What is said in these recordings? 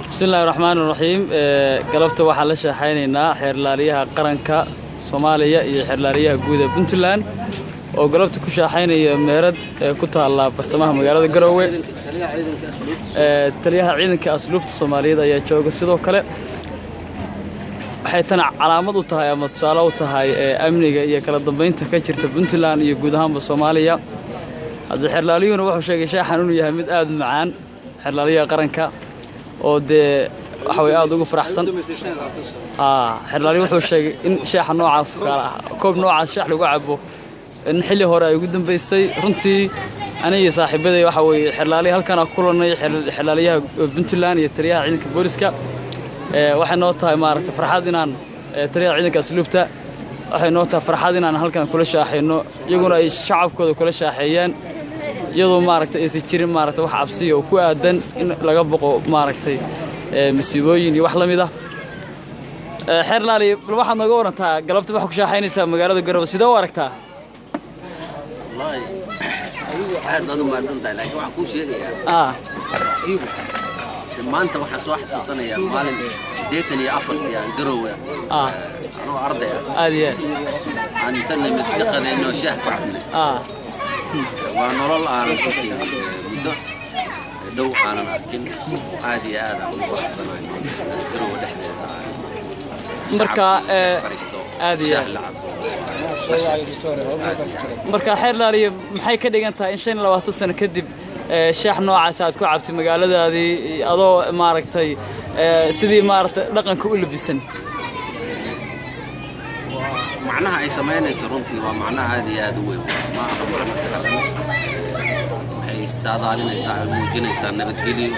Bismillahi raxmaani raxiim. Galabta waxaan la shaaxaynaynaa xeerlaaliyaha qaranka Soomaaliya iyo xeerlaaliyaha guud ee Puntland oo galabta ku shaaxaynaya meerad ee ku taalla bartamaha magaalada Garowe. Taliyaha ciidanka asluubta Soomaaliyeed ayaa jooga sidoo kale. Waxay tana calaamad u tahay ama tusaale u tahay amniga iyo kala dambeynta ka jirta Puntland iyo guud ahaanba Soomaaliya. Hadda xeerlaaliyuhuna wuxuu sheegay shaaxan inuu yahay mid aad u macaan, xeerlaaliyaha qaranka oo dee waxa way aad ugu faraxsan. Xeerlaaliyu wuxuu sheegay in shaaxa noocaas oo kale ah, koob noocaas shaax lagu cabo, in xilli hore ay ugu dambeysay. Runtii aniga saaxiibaday waxa weeye xeerlaaliya halkan aan ku kulannay, xeerlaaliyaha Puntland iyo taliyaha ciidanka booliska. Waxay noo tahay maaragtay farxad inaan taliyaha ciidanka asluubta, waxay noo tahay farxad inaan halkan kula shaaxayno, iyaguna ay shacabkooda kula shaaxeeyaan, iyadoo maaragtay aysan jirin maaragtay wax cabsiya oo ku aadan in laga boqo maaragtay masiibooyin iyo wax la mid ah. Xeerlaali, bal waxaad nooga warantaa galabta waxaa ku shaaxaynaysaa magaalada Garowe, sidee u aragtaa? Wallaahi aad baad u mahadsan tahay, laakiin waxaan kuu sheegayaa maanta waxaan soo xasuusanayaa maalin 84-tii aan Garowe anoo arday ah aad iyo aad aan inta nimid ka qadayno, shaah ku cabnay. Waa nolol aanan runtii muddo dhow aanan arkin. Aad iyo aad aan ugu faraxsanahay Garowe dhexdeeda Marka fariisto, aad iyo shaah aad. la cabo, la sheekaysto, aad iyo aad. Marka xeerlaaliya, maxay ka dhigan tahay in 25 sano kadib shaax noocaas aad ku cabtay magaaladaadii adoo maaragtay sidii maaragtay dhaqanka u labisan? Macnaha ay samaynayso runtii waa macnaha aad iyo aad u weyn, ma aha macno sahlan. Waxay saadaalinaysaa, ay muujinaysaa nabadgelyo,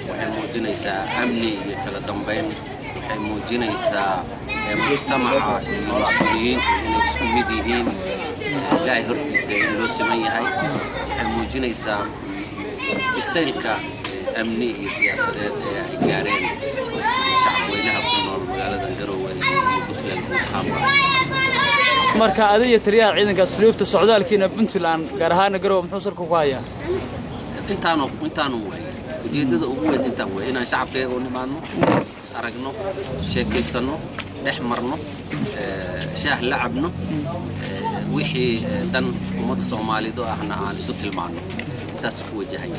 waxay muujinaysaa amni iyo kala dambayn, waxay muujinaysaa mujtamaca iyo mas-uuliyiintu inay isku mid yihiin, Ilaahay hortiisa in loo siman yahay. Waxay muujinaysaa bisaylka amni iyo siyaasadeed ee ay gaareen shacabweynaha ku nool magaalada Garowe iyo Puntland guud ahaanba. Marka adiga taliyaha ciidanka asluubta, socdaalkiina Puntland gaar ahaana Garowe muxuu salka ku hayaa? Intaanu weeye ujeeddada ugu weyn, intaan weeye inaan shacabkeega u nimaadno, is aragno, sheekaysanno, dhex marno, shaah la cabno, wixii dan ummadda Soomaaliyeed oo ahna aan isu tilmaanno. Intaas ku wajahay.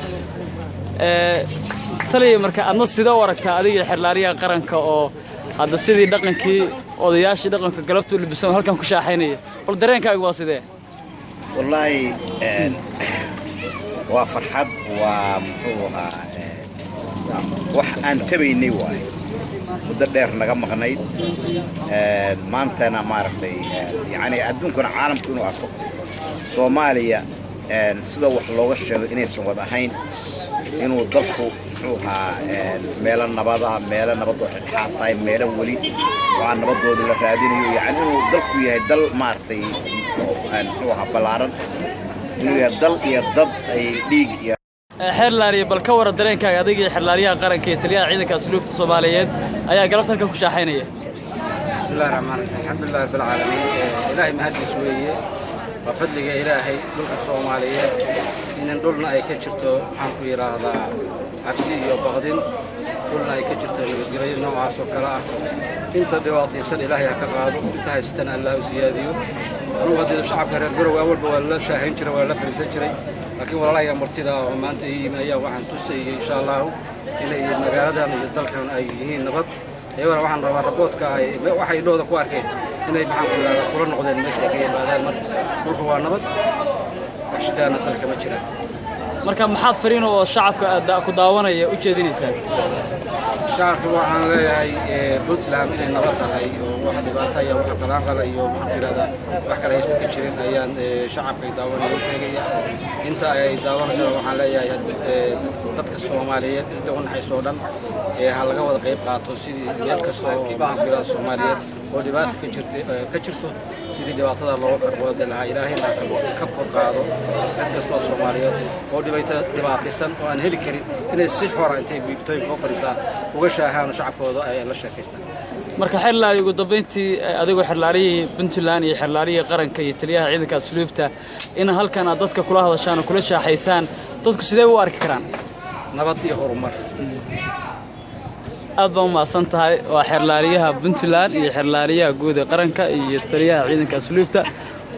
Taliya, marka adna sidee u aragtaa adiga xeerlaaliyaha qaranka oo hadda sidii dhaqankii odayaashii dhaqanka galabta u labisan oo halkan ku shaaxaynaya? Bal dareenkaaga waa sidee? Wallaahi waa farxad, waa muxuu ahaa wax aan tabaynay waaye, muddo dheer naga maqnayd. Maantana maaragtay yacni adduunkana caalamku inuu arko Soomaaliya sida wax looga sheego inaysan wad ahayn, inuu dalku muxuu ahaa meelo nabada, meelo nabadoo dhexdhexaad tahay, meelo weli waxaa nabadoodii la raadinayo, yacni inuu dalku yahay dal maaragtay muxuu ahaa ballaaran, inuu yahay dal iyo dad ay dhiig iyo Xeerlaaliya, bal ka wara dareenkaaga adiga iyo xeerlaaliyaha qaranka iyo taliyaha ciidanka asluubta Soomaaliyeed ayaa galabta halkan ku shaaxaynaya. بسم الله الرحمن الرحيم، الحمد لله رب العالمين. إلهي mahaddiis weeye, waa fadliga Ilaahay dhulka Soomaaliyeed inan dhulna ay ka jirto, maxaan ku yidhaahdaa, cabsi iyo baqdin, dhulna ay ka jirto nabadgelyo noocaas oo kale ah. Inta dhibaataysan Ilaahay ha ka qaado, inta haystana Allah u siyaadiyo. Anugu haddii shacabka reer Garowe awalba waa la shaahayn jiray, waa la fariisan jiray, laakiin walaalahayga martida oo maanta ii yimi ayaa waxaan tusayay insha Allahu inay magaaladan iyo dalkan ay yihiin nabad. Iyagana waxaan rabaa raboodka ay waxay indhahooda ku arkeen inay, maxaan ku yidhahdaa, kula noqdeen meesha ay ka yimaadaan. Marka dhulku waa nabad, wax shidaana dalka ma jiraan. Marka maxaad fariin oo shacabka aad ku daawanaya u jeedinaysaa? Shacabka waxaan leeyahay Puntland inay nabad tahay oo wax dhibaato iyo wax qalaanqala iyo, maxaan ku yidhahdaa, wax kale aysan ka jirin ayaan shacabka ay daawanaya u sheegaya. Inta ay daawanaysana waxaan leeyahay dadka Soomaaliyeed inta u naxayso oo dhan ha laga wada qayb qaato sidii meel kasta oo, maxaan ku yidhahdaa, Soomaaliyeed oo dhibaata ka jirta ka jirto sidii dhibaatada looga qarboodi lahaa. Ilaahayna ka kor qaado cid kasta oo Soomaaliyeed oo dhibaataysan oo aan heli karin inay si xora intay biibtooyinka u fadhiistaan uga shaahaan oo shacabkooda ay la sheekaystaan. Marka xeerlaali, ugu dambayntii adigoo xeerlaaliyihii Puntland iyo xeerlaaliyihii qaranka iyo taliyaha ciidanka asluubta in halkan aad dadka kula hadashaan oo kula shaaxaysaan, dadku sidee u arki karaan? Nabad iyo horumar. Aad baan u mahadsan tahay. Waa xeer ilaaliyaha Puntland iyo xeer ilaaliyaha guud ee qaranka iyo taliyaha ciidanka asluubta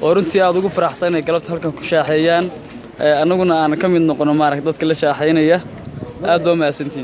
oo runtii aad ugu faraxsan inay galabta halkan ku shaaxeeyaan, annaguna aan ka mid noqono maaragta dadka la shaaxaynaya. Aad baa u mahadsantihiin.